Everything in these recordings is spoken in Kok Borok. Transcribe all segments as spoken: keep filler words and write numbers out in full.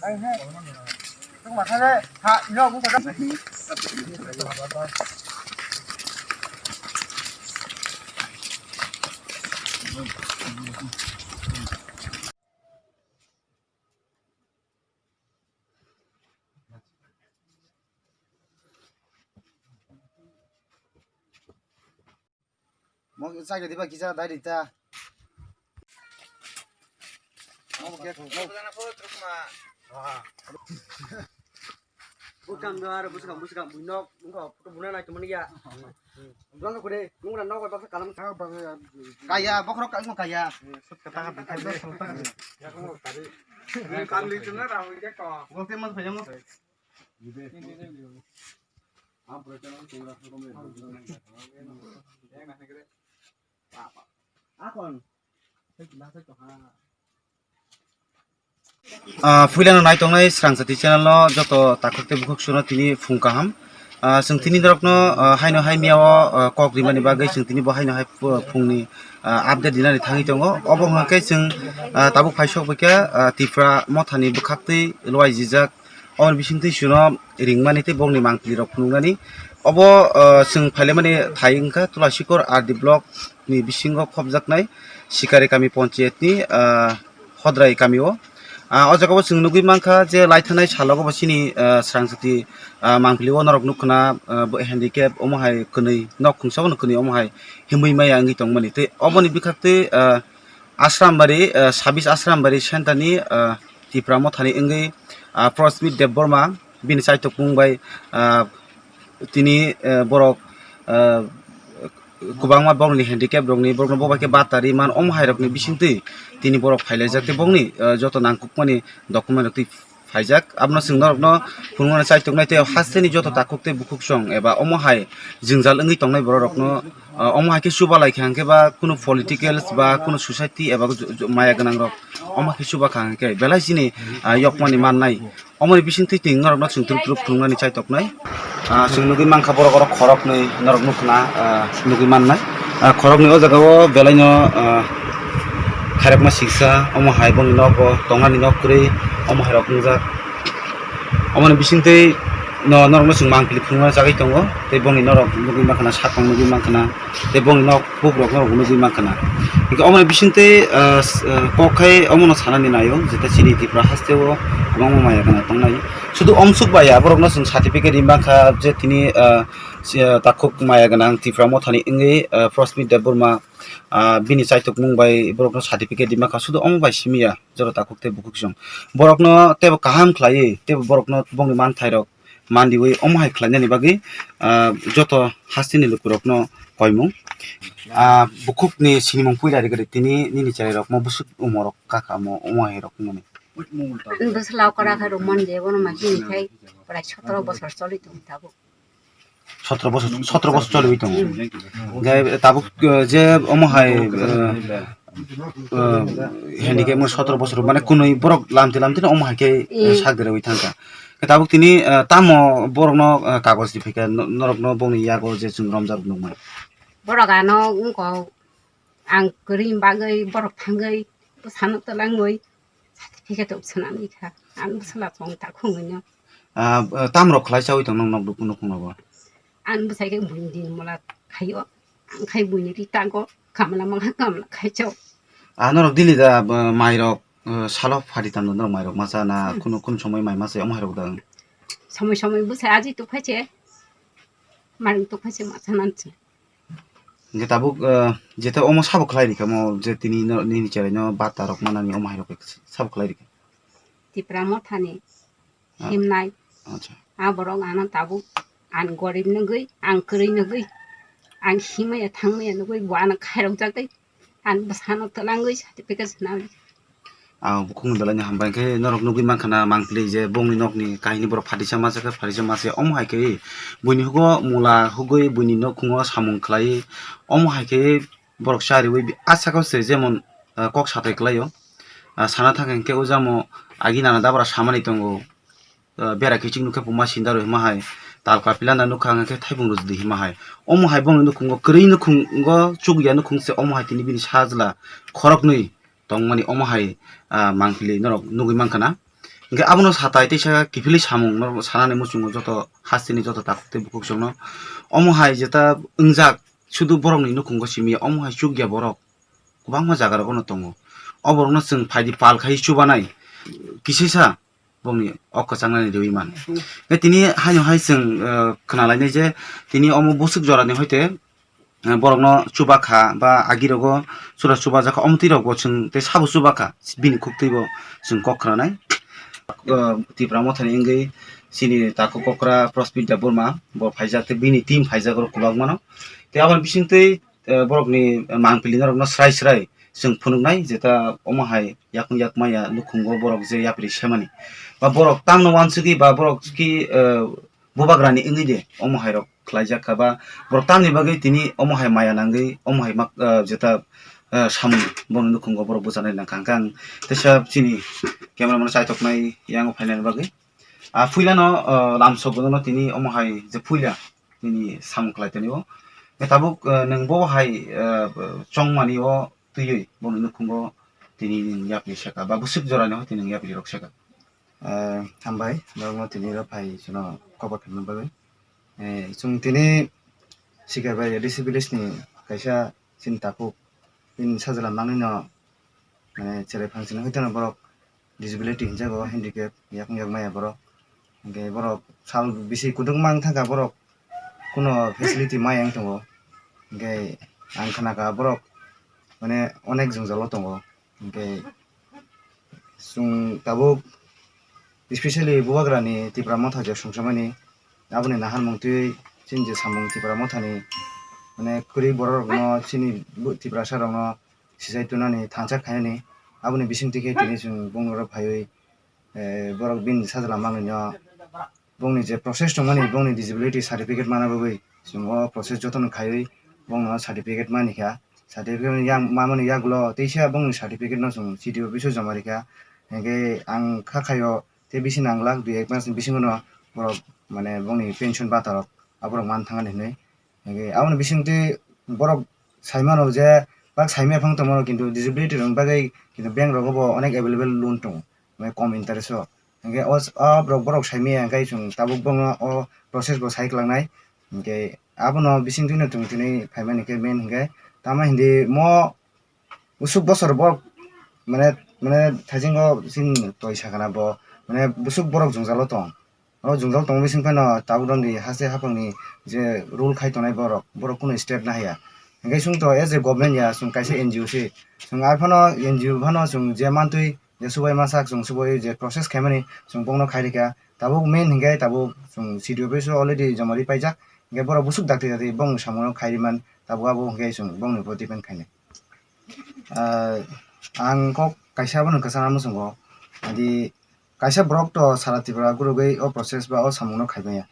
Mo chaina diba kisa dai rita. Bukam do aro buskam buskam buinok bungko photo buna nai tumani ya. Bangko kure nungra nok bai baksa kalam. Kaya bokhorok kaya. Kaya. Kam li tuna rahu ya ko. Bokhorok mas phaya mo. Ah, puilano nai tongnai Srang Jati channel no joto takhuk tei bukhuk songno tini phung kaham. Ah, chwng tini norokno, ah, haino hai miyao, ah, kok rimani bagwi chwng tini bo haino hai pu-, phungni, ah, update rinani thangwi tongo. Obo hwnkhe chwng, ah, tabuk phai sok baikha, ah, Tipra mothani bwkhaktwi luaijijak. Oboni bisingtwi chwngno ringmani tei bongni mangpili rok phunuknani. Obo, ah, chwng phailaimani thai wngkha Tulasikor R D block ni bisingo khopjaknai Sikari kami ponchayat ni, ah, Hodrai kami o. Ah, o jaga o chwng nugwi mankha je lai thanai salo bo chini, ah, Srang Jati, ah, mangpili o norok nukha na, ah, bo handicap omo hai kwnwi nok khungsa bono kwnwi omo hai himwi maya wngwi tongmani. Tei oboni bwkhaktwi, ah, Asrambari, ah, sabis Asrambari center ni, ah, Tipra mothani wngwi, ah, Prosmit Debbarma bini chaitokmung bai, ah, tini, ah, borok, ah, kwbangma borokni handicap rokni borokno bobai khe batari man omo hai rokni bisingtwi tini borok phailaijak tei bongni, ah, joto nangkukmani document rok twi phaijak. Abono chwng norokno phunuknani chaitoknai tei hasteni joto takhuk tei bukhuk song eba omo hai jwngjal wngwi tongnai borok rokno, ah, omo hai khe chuba lai kha hwnkhe ba kunu politicals ba kunu society eba ju-, ju-, maya gwnang rok omo hai khe chuba kha hwnkhe belai chini, ah, yokmani mannai. Omoni bisingtwi twi norokno chwng twrwk twrwk phunuknani chaitoknai. Ah, chwng nugwi mankha borok oro khoroknwi norok nukna, ah, nugwi mannai. Ah, khoroknwi o jaga o belaino, ah, khairokma siksa omo hai bongni nogo tongnani nok kwrwi omo hai rok wngjak. Omoni bisingtwi no norokno chwng mangpili phunukna chagwi tongo tei bongni norok nugwi mankha na sakong nugwi mankha na tei bongni nok. Bukrok norok nugwi mankha na. Hingke omoni bisingtwi, ah, s-, ah, kok khai omono sanani naio, jeta chini Tripura haste o kwbangma maya gwnang tongnai. Sudu omsuk bai ya, borokno chwng certificate ri mankha je tini, ah, si-, ah, takhuk maya gwnang Tripura mothani wngwi, ah, Prosmit Debbarma, ah, bini chaitokmung bai borokno certificate ri mankha. Sudu omo bai simi ya, jora takhuk tei bukhuk song. Borokno teibo kaham khlaiwi, teibo borokno bongni manthairok mandiwi omo hai khlainani bagwi, ah, joto hasteni lukurokno koimung. Ah, bukhukni sinimung puila rigri tini nini cherairokmo bwswk umorok kaka omo, omo hai rok wngmani. Bwsla okra khe rwmani je bono ma hini khai prai sotro bosor choli tongo tabuk. Sotro bosor, sotro bosor choliwi tongo. Hwnkhe tabuk, ah, je omo hai, ah, ah, handicap mo sotro bosor mane kunui borok lamti lamti no omo hai khe, eh, sak derwi thangkha. Khe tabuk tini, ah, tamo borokno, ah, kagoj riphai kha no-, norokno bongni yago je chwng romjak nukmani. Borok ano wngkha ang kwrwi bagwi borok thangwi bwsano twlangwi certificate rok swnamwi kha. Ang bwsala chong ta khungwi no. Ah, ah, tamrok khlai chawi tong nong nok nukhung nogo? Ang bwsai khe buini din mola khaio. Ang khai buini ri tango kamla mangha kamla khai chao. Ah, norok daily da, ah, mairok, ah, salo phari tando norok mairok masa na Hmm. Kunu kunu somoi mai masa omo hai rok da? Somoi somoi bwsai aji tukhai che. Maring tukhai che masa nan che. Hingke tabuk, ah, jeta omo sabo khlai rikha mo je tini no, nini cherai no bata rok manani omo hai rok sabo khlai rikha. Tipra mothani Ah. Himnai. Acha. A borok ano tabuk ang gorib nugwi, ang kwrwi nugwi, ang himaya thangmaya nugwi bo ano khairok jak tei ang bwsano twlangwi certificate swnamwi. Ah, bukhukni belai no hambai khe norok nugwi mankha na mangpili je bongni nokni kahini borok phatisa masa khe phatisa masa omo hai khe buini hugo mula hugwi buini nukhungo samung khlai omo hai khe borok chariwi aswk se jemon, ah, kok satai kwlaio. Ah, sana thang khe o jamo agi nana dabra samani tongo. Ah, bera kiching nukhe puma sinda rw hima hai. Tal kapila na nukha hwnkhe thaibung rwdi hima hai. Omo hai bongni nukhungo kwrwi nukhungo chukya nukhung se omo hai tini bini sajla khoroknwi tongmani omo hai, ah, mangpili norok nugwi mankha na. Hwnkhe abono satai teisa kiphilwi samung no sanani muchungo joto hasteni joto takhuk tei bukhuk chwngno. Omo hai jeta wngjak sudu borokni nukhungo simi omo hai chukya borok kwbangma jaga rogo no tongo. O borokno chwng phaidi pal khai chubanai kisisa bongni ok kwchangnani riwi man. Hwnkhe tini haino hai chwng, eh, khwnalainai je tini omo bwswk jorani hoite eh, borokno chubakha ba agirogo sura chubajak kha, omtwi rokbo chwng tei sabo chubakha, bini khuktwibo chwng kok khwnanai. Eh, Tipra Mothani wngwi chini takhuk okra Prospit Debbarma bo phaijak tei bini team phaijak oro kwbangmano. Tei aboni bisingtwi, eh, borokni mangpili norokno srai srai chwng phunuknai, jeta omo hai yakung yak maya nukhungo borok je yapri semani. Ba borok tangno uansugwi ba borok ki, eh, bubagrani wngwi de omo hai rok khlaijak kha ba borok tamni bagwi tini omo hai maya nangwi omo hai mak, ah, jeta, ah, samung bongni nukhungo borok bwchanai nangkha. Hwnkhe ang teisa chini camera mano chaithoknai yang phainani bagwi. Ah, puilano, ah, lamsok bono tini omo hai je puila tini samung khlai tonio. Hwnkhe tabuk, ah, nwng bo hai, ah, chongmani o twiwi bongni nukhungo tini nwng yapri seka ba bwswk jorani o tini nwng yapri rok seka. Eh, hambai, norokno tini oro phai chwngno kobo khaima bagwi. Eh, chwng tini Sikarbai A D C village ni kaisa chini takhuk, bini sajla mangnwi no, mane, cherai phang sini hoiteno borok disability hinjago, handicap, yakung yak maya borok. Hwnkhe borok sal bisi kwdwkma wng thangkha borok, kuno facility maya wng tongo. Hwnkhe ang khnakha borok, mane, onek jwngjalo tongo. Hwnkhe chwng tabuk, especially bubagrani Tipra Motha je songsamani, aboni naharmung twiwi chini je samung Tipra Mothani, mane, kwrwi borok rokno, chini bu-, Tiprasa rokno sichai tunani, thansa khainani, aboni bisingtwi khe tini chwng bongni oro phaiwi, eh, borok bini sajla manwi no bongni je process tongmani, bongni disability certificate mana bagwi chwng o process jotono khaiwi bongno certificate mani kha. Certificate yang mamani yagulo teisa bongni certificate no chwng C D O office o joma rikha. Hwnkhe ang kha khaio tei bisi nang lakh dui ek mas ni bisingo no borok, mane, bongni pension bata rok aborok man thangani hinwi. Hwnkhe aboni bisingtwi borok saimano je bak saimaya phang tongmano, kintu disability rokni bagwi kintu bank rogo bo onek available loan tongo, mane, kom interest o. Hwnkhe o, o borok, borok saimaya hwnkhe chwng tabuk bono o process bo sai kwlangnai. Hwnkhe abono bisingtwino chwng tini phaimani khe main hwnkhe tamo hindi mo usuk bosor bo, mane, mane, thaisingo chini toi sakana bo, mane, busuk borok jwngjalo tong. O jwngjal tongma bising phano tabuk rokni haste haphangni je rule khai tongnai borok, borok kunu step nahaya. Hwnkhe chwng to as a government ya, chwng kaisa N G O se. Chwng ar phano N G O phano chwng je mantwi je subai masa chwng subai je process khaimani chwng bongno khai rikha. Tabuk main hwnkhe tabuk chwng C D O office o already joma ri paijak. Hwnkhe borok busuk dakti dakti bongni samungo khai riman, tabuk abo hwnkhe chwng bongni bo depend khainai. Ah, ang kok kaisa abono kwchangma muchungo. Adi kaisa borok to sara Tripura gurugwi o process ba o samungno khai maya.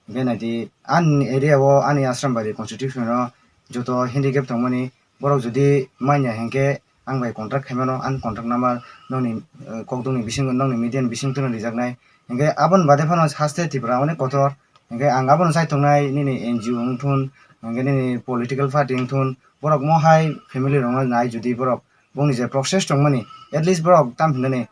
Hwnkhe naidi ani area o, ani Asrambari constitution o joto handicap tongmani borok jodi manya hinkhe ang bai contract khaimano, ani contract number nokni, eh, kokdongni bisingo, nokni media ni bisingtwi no rijaknai. Hinkhe aboni baade phano haste Tripura onek kotor. Hinkhe ang abono chai tongnai, nini N G O wngthun, hinkhe nini political party wngthun, borok mohai family rokno nai, jodi borok bongni je process tongmani, at least borok tam hinani,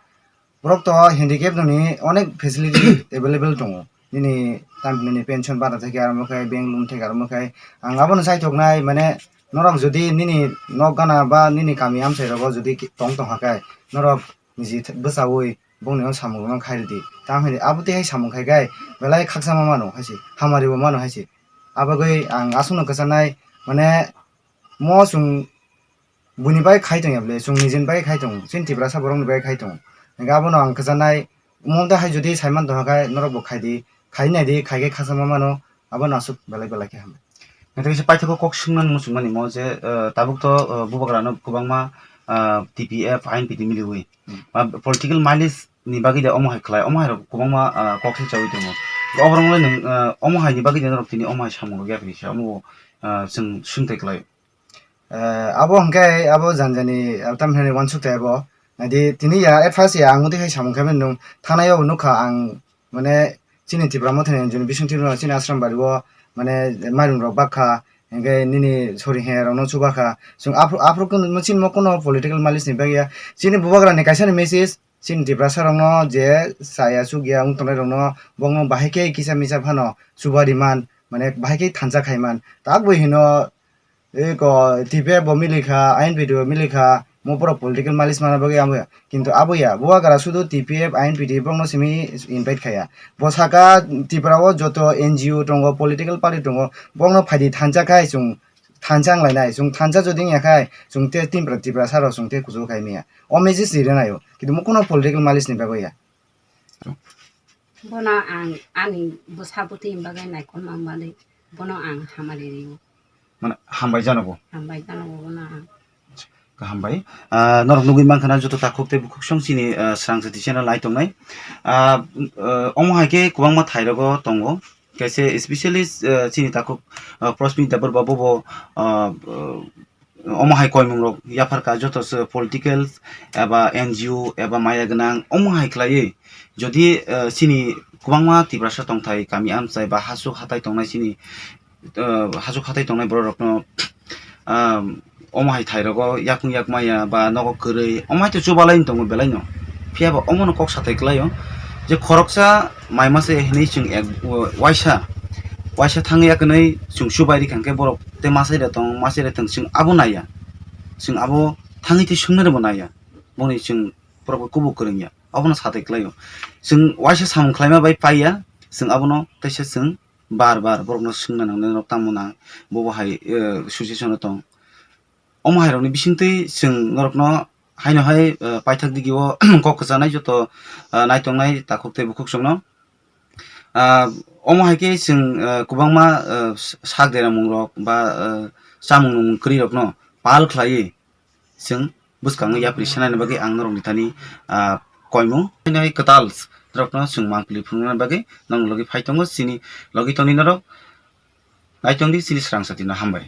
borok to handicap nokni onek facility available tongo. Nini tam hinani pension bata theke aramo khe, bank loan theke aramo khe, ang abono chai tongnai, mane, norok jodi nini nok gana ba nini kami amchai rogo jodi tong tongkha khe, norok niji bwchaui bongni o samung rokno khai rwdi. Tamo hinwi abo tei hai samung khai khe belai khakchangma mano hai se, hamari bo mano hai se. Abagwi ang aswkno kwchanai, mane, mo chwng buini bai khai tongya bwle, chwng nijini bai khai tongo, chini Tiprasa borokni bai khai tongo. Hwnkhe abono ang kwchanai, omo tei hai jodi saiman tongkha khe norok bo khai di, khai nai di, khai khe khakchangma mano, abono aswk belai belai khe hambai. Naithoki se paithago kok swngna muchungmani mo je, eh, tabuk to, eh, bubagrano kwbangma, ah, T P F, I N P T miliwi. Hmm. Ah, political mileage ni bagwi de omo hai khlai, omo hai rok kwbangma, ah, kok se chawi tongo. Oborok le nwng, ah, omo hai ni bagwi de norok tini omo hai samung rok yapri se, omo bo, ah, chwng swngtai khlai. Eh, abo hwnkhe abo janjani, ah, tamhinani uansuk tai abo. Naidi tini ya, at first ya, ang tei hai samung khe nwng thanai o nukha ang, mane, chini Tipra Mothani N G O ni bising twi chini Ashram Bari o, mane, mairum rok bakha, hwnkhe nini sori he rok no chubakha. Chwng aphru-, aphuru kunu chini mo kuno political mileage ni bagya. Chini bubagra ni kaisa ni message, chini Tiprasa rokno je chaya chukya wng tongnai rokno bongno bahai khe kisa misa phano chuba riman, mane bahai khe thansa khaiman. Tabwi hino eko T P F bo milikha, I N P T bo milikha, mo borok political malis mana bagwi amo ya. Kintu abo ya, bo agara sudu T P F, I N P T borokno simi invite khaya. Bo saka Tripura o joto N G O tongo, political party tongo, borokno phaidi thansa khai chwng thansa wnglainai, chwng thansa jodi wngya khai, chwng te Tripura, Tiprasa rok chwng te kuchuk khai maya. O message ri rwnaio, kintu mo kuno political malis ni bagwi ya. Bono ang ani bwsa bwtwi bagwi naikolma wngmani bono ang hamari rio. Mane hambai jano bo? Hambai jano bo bono ang. Kaham bai. Ah, norok nugwi mankha na joto takhuk tei bukhuk song chini, ah, Srang Sati channel nai tongnai. Ah, ah, omo hai khe kwbangma thai rogo tongo. Kaisa specially, ah, chini takhuk, ah, Prosmit Debbarma bo bo, ah, ah, omo hai koimung rok yapharkha joto se political eba N G O eba maya gwnang omo hai khlaiwi jodi, eh, chini kwbangma Tiprasa tongthai kami amchai ba hasuk hatai tongnai chini, eh, hasuk hatai tongnai borok rokno, ah, omo hai thai rogo yakung yak maya ba nogo kwrwi omo hai to chubalai tongo belai no. Phiya ba omo no kok sathai kwlai o je khoroksa mai masa hinwi chwng ek waisa, waisa thangwi yakwnwi chwng chubai rikha hwnkhe borok tei masai da tong, masai da tong, chwng abo naiya. Chwng abo thangwi tei swngnai rwbo naiya. Boni chwng borok bai kubuk kwrwngya. Abono satai kwlaio. Chwng waisa samung khlaima bai paiya, chwng abono teisa chwng bar bar borokno swngna nangnai, norok tamo nang, bobo hai, eh, situation o tong. Omo hai rokni bisingtwi chwng norokno haino hai, eh, paithak digi o kok kwchanai joto, eh, naitongnai takhuk tei bukhuk chwngno. Ah, omo hai khe chwng, ah, kwbangma, ah, sak deramung rok ba, ah, chamung nung kwrwi rokno pal khlaiwi chwng bwskango yapri sanani bagwi ang norokni thani, ah, koimung. Haino hai kwtal rokno chwng mangpili phunuknani bagwi nokni logi phai tongo chini logi tongni norok. Naitongdi chini Srang Satino hambai.